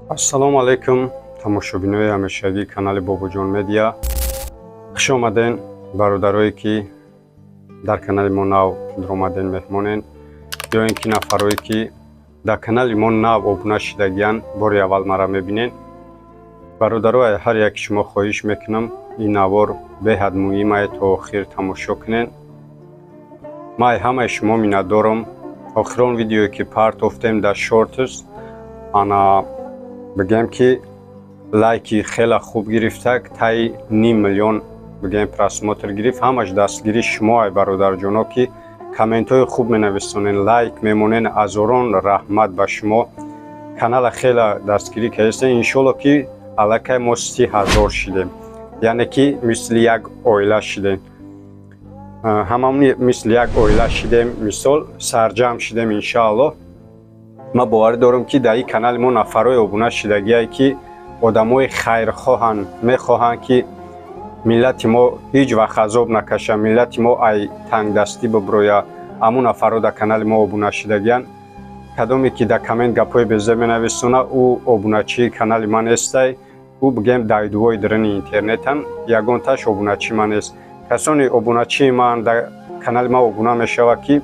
Ассалому алайкум, тамошобинои ҳамешагии канали Бобоҷон Медиа. Хуш омаден, бародарое ки дар канали мо нав дуромаден, меҳмонен, ё ин ки нафарое ки дар канали мо нав обуна шидагиян, бори аввал мара мебинен. Бародаро, ҳар яки шумо хоҳиш мекунам, ин навор беҳад муҳимае, то охир тамошо кунен. Ман ҳамаи шумо миннатдорам. Охирон видеое ки партофтем дар Shorts, ана бигем ки лайки хеле хуб гирифта, таи ним миллион бигем просмотр гирифт. Ҳамаш дастгирии шумо, ай бародарҷоно, ки комментҳои хуб менависонен, лайк мемонен. Азорон раҳмат ба шумо, канала хеле дастгирӣ кардастен. Иншолло ки аллакай мо 30 000 шидем, яъне ки мисли як оила шидем, ҳамамон мисли як оила шидем, мисол сарҷамъ шидем. Иншааллоҳ, ман боварӣ дорам, ки дар ин канали мо нафарҳои обуна шидагие, ки одамои хайрхоҳанд, мехоҳанд, ки миллати мо ҳеҷ вақт азоб накашад, миллати мо ай тангдастӣ биброя. Ҳамун нафарҳо дар канали мо обуна шидагиянд. Кадоме ки дар коммент гапҳои безеб менависона, ӯ обуначии канали ман нестай, ӯ бигем дайдувои даруни интернетан, ягонташ обуначи ман нест. Касоне обуначии ман дар канали ман обуна мешавад, ки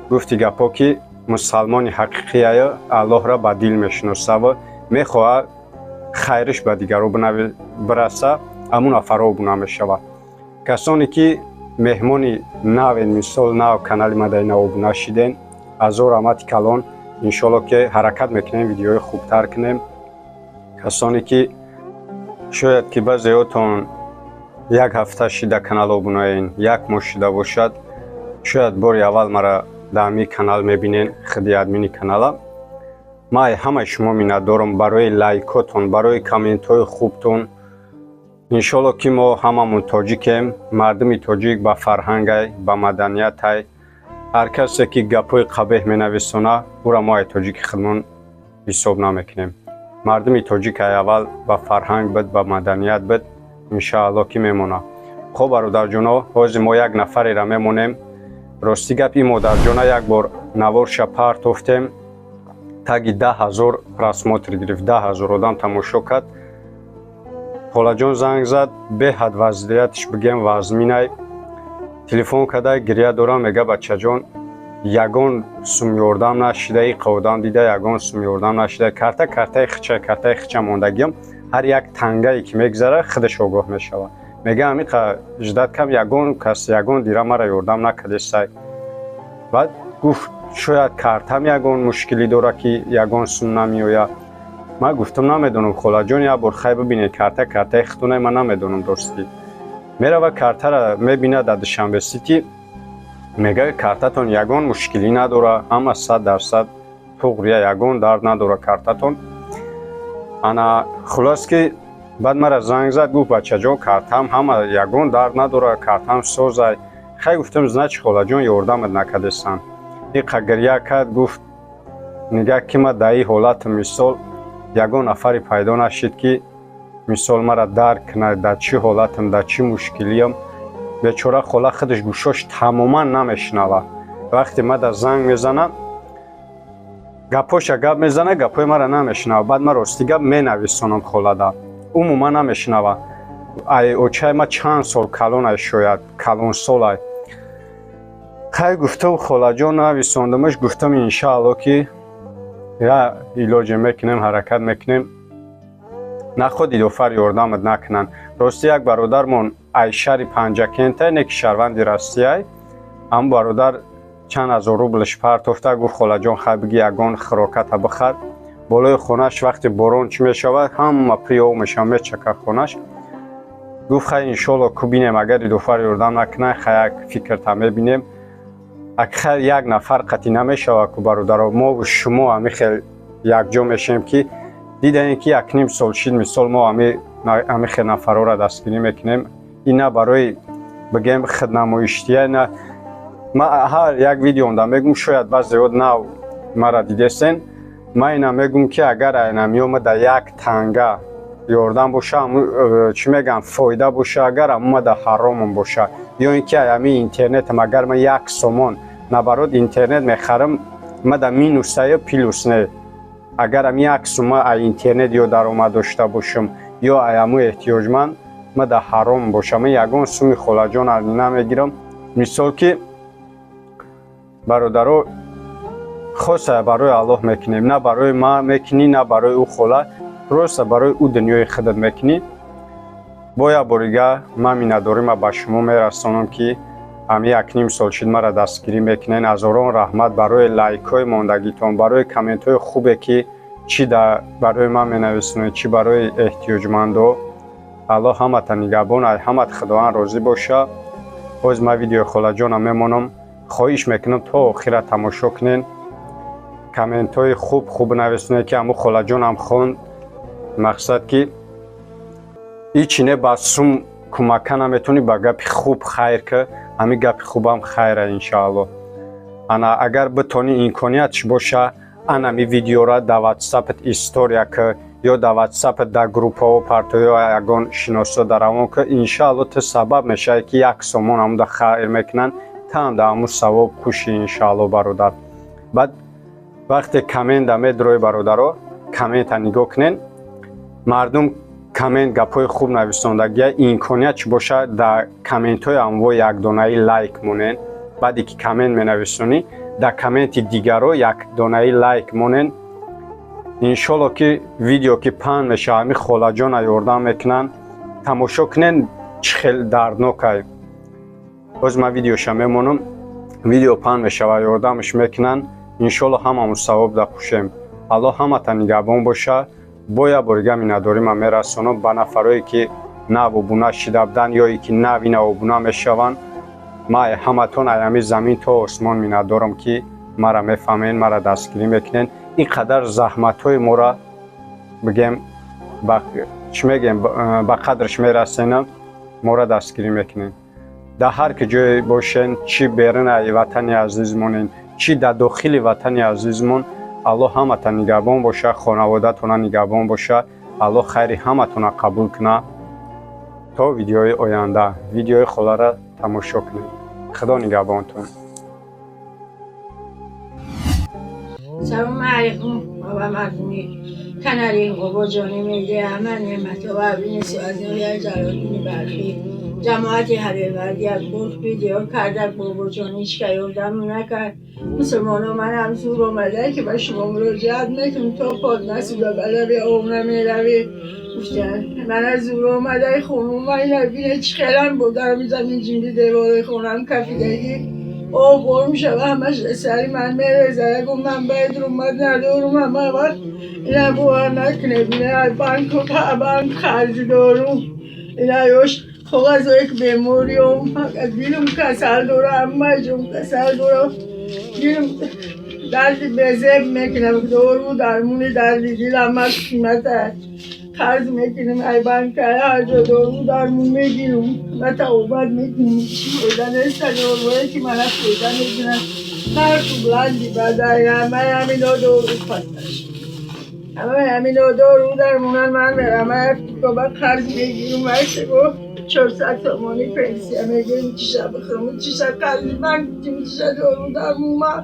гуфти гапҳо, ки мусалмони ҳақиқияю Аллоҳро ба дил мешиносаву мехоҳад хайриш ба дигарон бираса, ҳамун нафарҳо обуна мешавад. Касоне ки меҳмони навен, мисол нав канали ма дар ина обуна шиден, ҳазор раҳмати калон. Иншолло ки ҳаракат мекунем, видеои хубтар кунем. Касоне ки шояд ки баъзеҳотон як ҳафта шида канал обунаен, як моҳ шида бошад, шояд бори аввал мара дар ҳамин канал мебинен, худи админи канала. Ман ҳамаи шумо миннатдорам барои лайкотон, барои комментҳои хубтон. Иншолло ки мо ҳамамон тоҷикем. Мардуми тоҷик ба фарҳангай, ба маданиятай. Ҳар касе ки гапҳои қабеҳ менависона, ӯра мо ай тоҷики худмон ҳисоб намекунем. Мардуми тоҷик ай аввал ба фарҳанг буд, ба маданият буд, иншаалло ки мемонад. Хоб, бародарҷоно, ҳозир мо як нафареро мемонем. Рости гап, ин модарҷона як бор наворша партофтем, таги 10 000 просмотр гирифт, 10 000 одам тамошо кард. Холаҷон занг зад, беҳад вазъиятиш бигем вазминай. Телефон карда, гиря дорам, мега: «Бачаҷон, ягон сум ёрдам нашида, иқа одам дида, ягон сум ёрдам нашида. Карта картаи хича, картаи хича мондагиам, ҳар як тангае ки мегзара, худаш огоҳ мешавад». Мега: «Амиқа ждать кам, ягон кас ягон дира мара ёрдам накардесай». Баъд гуфт: «Шояд картам ягон мушкилӣ дора, ки ягон сум намеояд». Ман гуфтам: «Намедонам, холаҷон, як бор хай бибинед, карта картаи худтонай, ман намедонам ростӣ». Мерава, картара мебинад дар Душанбе Сити. Мега: «Картатон ягон мушкилӣ надора, ҳама 100% туғрия, ягон дард надора картатон». Ана хулос ки баъд мара занг зад, гуфт: «Бачаҷон, картам ҳама ягон дард надора, картам созай». Хай, гуфтам, значит, холаҷон, ёрдамат накардестан. Иқа гиря кард, гуфт, нигаҳ ки ма дар ин ҳолатам, мисол ягон нафаре пайдо нашид, ки мисол мара дарк кунад, дар чӣ ҳолатам, дар чӣ мушкилиям. Бечора хола худаш гӯшош тамоман намешунавад. Вақте ма дар занг мезанам, гапоша гап мезана, гапҳои мара намешунава. Баъд ман рости гап менависонам холада, умуман намешунава. Ай очаи ма чанд сол калонай, шояд калонсолай. Хай, гуфтам, холаҷон, нависондамаш, гуфтам, иншаалло ки я илоҷе мекунем, ҳаракат мекунем, наход Идофар ёрдамат накунанд. Рости, як бародармон ай шаҳри Панҷакентай, не ки шаҳрванди Россияй, ҳамн бародар чанд ҳазор рублш партофта, гуфт: «Холаҷон, хай биги, ягон хӯроката бихар». Болои хонаш вақти борон чӣ мешавад, ҳама приёв мешавад, мечака хонаш. Гуфт: «Хай, иншолло ку бинем, агар Идофар ёрдам накунанд, хай як фикрта мебинем». Ак хайр, як нафар қатъӣ намешавад ку, бародаро. Мо шумо ҳами хел якҷо мешавем, ки дидаем, ки якним сол шид, мисол мо ҳами хел нафарҳоро дастгирӣ мекунем. Ин на барои бигем худнамоиштия, на. Ман ҳар як видеомда мегӯм, шояд баъзеҳо нав мара дидесен, ман ина мегӯм, ки агар айнамиёма да як танга ёрдам боша, чӣ мегӯям, фоида боша, агар амума да ҳаромам боша, ё ин ки ами интернетам, агар ман як сомон наоборот интернет мехарам, ма да минусая, плюс не. Агарам як сума ай интернет ё даромад дошта бошам, ё ай ҳамун эҳтиёҷманд, ма да ҳаром бошам, ман ягон суми холаҷон намегирам. Мисол ки, бародаро, хоса барои Аллоҳ мекунем, на барои ма мекунӣ, на барои ӯ хола, просто барои ӯ дунёи худат мекунӣ. Бо як борига ман миннатдорима ба шумо мерасонам, ки ҳами якним сол шид мара дастгирӣ мекунен. Ҳазорон раҳмат барои лайкҳои мондагитон, барои комментҳои хубе, ки чӣ барои ман менависонед, чӣ барои эҳтиёҷмандо. Аллоҳ ҳамата нигаҳбон, ай ҳамат Худованд розӣ боша. Боз ман видеои холаҷонам мемонам. Хоҳиш мекунам, то охира тамошо кунен, комментҳои хуб хуб нависонед, ки ҳамун холаҷонам хонд. Мақсад ки ҳичи не, ба сум кӯмака наметавонӣ, ба гапи хуб хайр ки, ҳамин гапи хубам хайра, иншоаллоҳ. Ана агар битонӣ, имкониятш боша, анами видеора дар ватсапат история ки ё дар ватсапат дар группаҳо парто, ё ягон шиносо дар равон ки, иншоалло ту сабаб мешавӣ, ки як сомон ҳамуда хайр мекунанд, таам дар ҳамун савоб хушӣ, иншоалло, бародар. Баъд вақте коммента медрои, бародаро, коммента нигоҳ кунен, мардум коммент гапҳои хуб нависондагия. Имконият чӣ боша, дар комментҳои ҳамво якдонаи лайк монен. Баъде ки коммент менависонӣ, дар комменти дигаро якдонаи лайк монен. Иншолло ки видео ки паҳн мешава, ҳами холаҷона ёрдам мекунанд. Тамошо кунен, чӣ хел дарднокай. Боз ман видеоша мемонам, видео паҳн мешава, ёрдамаш мекунанд. Иншолло ҳамамон савоб дапӯшем. Аллоҳ ҳамата нигаҳбон боша. Бо як борига миннатдорима мерасонам ба нафарое, ки нав обуна шида буданд ё ки навина обуна мешаванд. Ман ҳаматон ай ҳами замин то осмон миннатдорам, ки мара мефаҳмед, мара дастгирӣ мекунед. Ин қадар заҳматҳои мора, бигем, чӣ мегӯем, ба қадрш мерасенам, мора дастгирӣ мекунед. Дар ҳар ки ҷое бошен, чӣ берунаи ватани азизмонен, чӣ дар дохили ватани азизмон, Аллоҳ ҳамата нигаҳбон боша, хонаводатона нигаҳбон боша, Аллоҳ хайри ҳаматона қабул куна. То видеои оянда видеои холара тамошо кунед. Худо нигаҳбонтон. Салом алейкум ва мардуми канали Бобоҷони Медиа. Ман Неъматова Абинису аз ноҳияи Ҷалолиддини Балхӣ. Ҷамоати Ҳабибвардӣ аз Булх видео карда, Бобоҷон ҳеч ка ёрдам накард. Мусулмоно, манам зур омада, ки ба шумо муроҷиат мекунем, то под насуда ба лаби об намеравӣ. Гуфтан ман аз зур омадаи хонум, ина бине чӣ хелам бударам, замин ҷимби девори хонам кафидагӣ, об бор мешава, ҳамаш сари ман мереза. Ягон манбаи даромад надорум. Ҳама вақт ина бовар накунед, ина банку банк қарз дорум, ина ёш коғазое ки бемориём, дилам касал дорам, ҳама ҷом касал дорам, дилам дарди безеб мекунам. Дору дармони дарди дил ҳамаш қимат аст. Қарз мекунем ай банка, ҳар ҷо дору дармон мегирам ва табобат мекунем. Чӣ фоида нест, дорӯое ки мана фоида мекунад. Нарху буланди бадай, ҳамаи ҳамино дору пасташ, ҳамаи ҳамино дору дармонан. Ман мерам ба қарз мегирам, айсего 400 сомонӣ пенсия мегирам, чиша бихӯрам, чиша қарзи банк чиша дору дармон.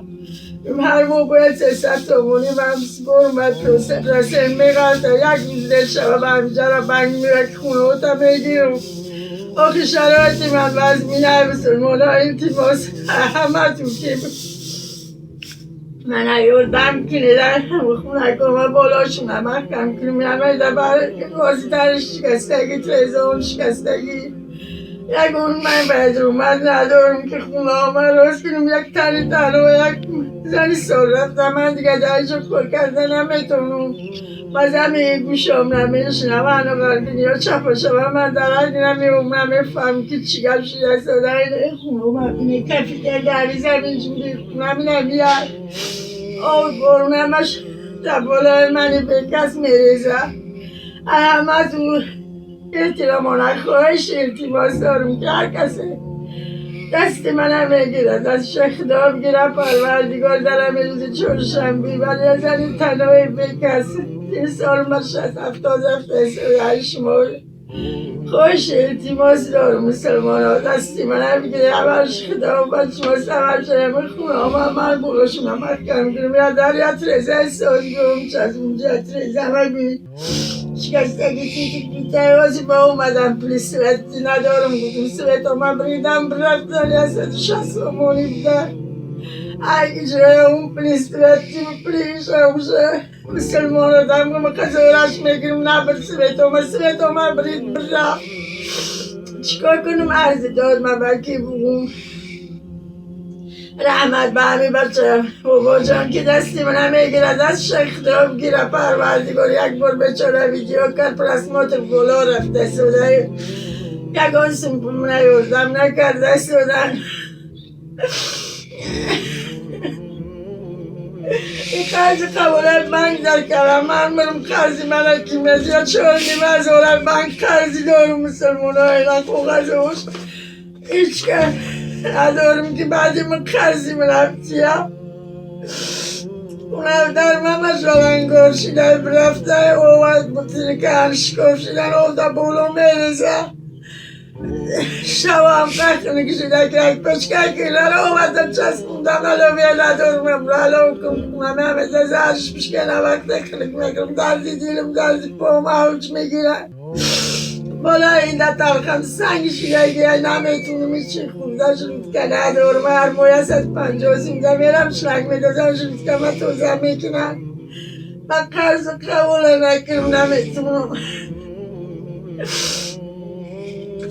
Ҳар моҳ бояд 300 сомонӣ ман сборм ва процент меғалта. Як рӯз дер шава, ба ҳамиҷара банк мера, ки хонаота мегирам. Охи шароити ман вазмина. Мусулмоно, илтимос ҳаматун, ки мана ёрдам кунед, хунакома болошуна маҳкам кунем. Ҳамаи возитар шикастагӣ, трезон шикастагӣ, ягон ман даромад надорам, ки хонаома рост кунем. Як тани танҳо, як зани сол рафта, ман дига дар ҷо кор карда наметавонам. Боз ҳами гӯшам намешунавам, ё чапа шава, ман дар ҳадди намеум, намефаҳмам, ки чӣ гап шудааст. Дар хунама кафида, дари замин ҷури хунам намияд, об борон ҳамаш дар болои мани бекас мереза. Ҳаматун эҳтиромона хоҳиш, илтимос дорам, ки ҳар касе дасти манам мегирад, дастша Худо бигирад, Парвардигор, дар ҳамин рӯзи чоршанбе. Вале зани танҳои бекас, ин сол ма 60 70 рафта, шумо. خوش التماس دارم مسلمان ها دستی من هم میگیره اولش خدا و بعد شما سبب شده من خونه ها من بولشون هم محکم کنم یا در یا ترزه سازگم چه اونجا ترزه همه بی شکستگی تیتی بیتر واسه با اومدم پلی سویتی ندارم گفتم سویت من بریدم برفتن یا 160 سومونی بودن اگه جای اون پلی سویتی پلی شوشه مسلمان آدم که من قضاوتش میگیرم نه بر سویت من سویت من برید برم چیکار کنم عرض داد من بلکه بگم رحمت به همه بچه بابا جان که دستی من میگیره دست شیخ بگیره پروردگار یک بار بیچاره ویدیو کرد просмотр بالا رفته سوده یگان سم نیوردم نکرده سودن این قرض قبول بانک در کردم من برم قرضی من کی میاد 4,500 بانک قرضی دارم مسلمان های قرض هیچ که ندارم که بعدی من قرضی من رفتیم اونم در من مشغلن شیدن رفته اومد بطینی که هرش شیدن اومده بولو میرسه شبم قرقنی کشیده که یک پچکه که لره اومدم چسبوندم علاوه ندارم علاوه کم همه همه دزرش پشکنه وقت خلق میکنم دردی دیلم دردی پام اوج میگیره بالا این در تلخم سنگ شیده که نمیتونم هیچی خورده شد که ندارم هر ماه 150 سیمده میرم شلنگ میدازم شد که من توزه میکنم من قرض قبول نکنم نمیتونم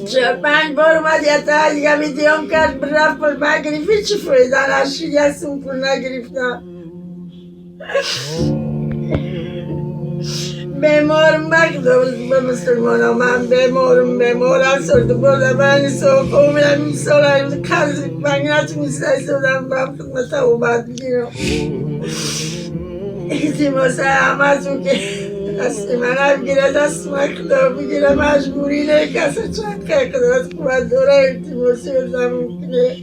4-5 بار اومد یه تا دیگه ویدیوم کرد رفت پول نگرفت هیچ فایده نشد یه سوم پول نگرفتم بیمارم بگذار به مسلمان ها من بیمارم بیمارم سرد برده من سوق میرم سال قرض من نتونسته سودم برم خدمت اومد بگیرم التماس همه که دست من بگیره دست من خدا بگیره مجبوری نه کسی چند قدرت قوت داره التماسی بزن ممکنه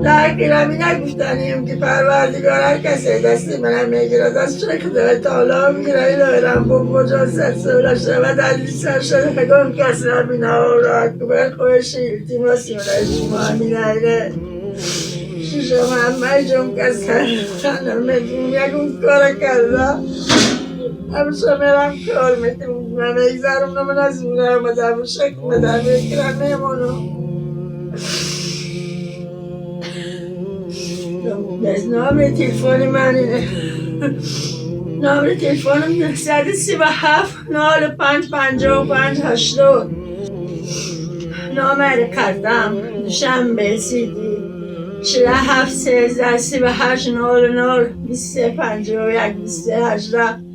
در همی نگفتنیم که پروردگار هر کسی دست من میگیره دست چه خدای تعالی میگیره الهی رحم جان صد ساله شود علی سر شده گم کس نبینه الله اکبر خوش التماسی برای شما همین ایره شما همه جم کس نمیدونم یکم کار کرده همیشه میرم کار میکنم من میگذرم من از اونه آمدم شکل مدم میکرم میمانم نام تلفن من اینه نام تلفنم 937 95 55 80 نامر کردم دوشنبه سیدی 47 13 38 00 23 51 23 18.